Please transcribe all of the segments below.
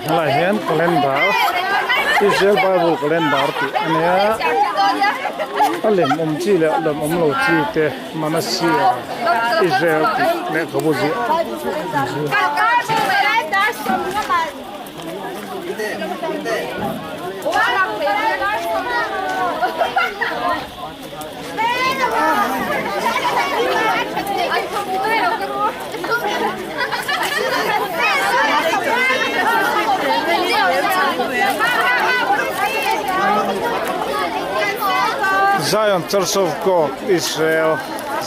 Helai hian calendar Israel bible calendar tih a nia a lem awm chi leh a lem awm lo chi te Manasseh Israel tih lehkhabu ziah an zir. Zion Church of God Israel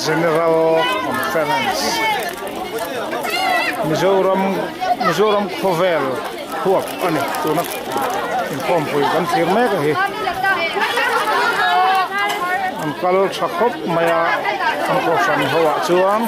General Conference Mizoram Mizoram khawvel huap a ni tuna inkhawmpui kan thlir mek a hi an kal tha khawp mai a an kohhran ho ah chuan.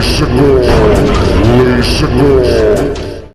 Leiseko, Leiseko.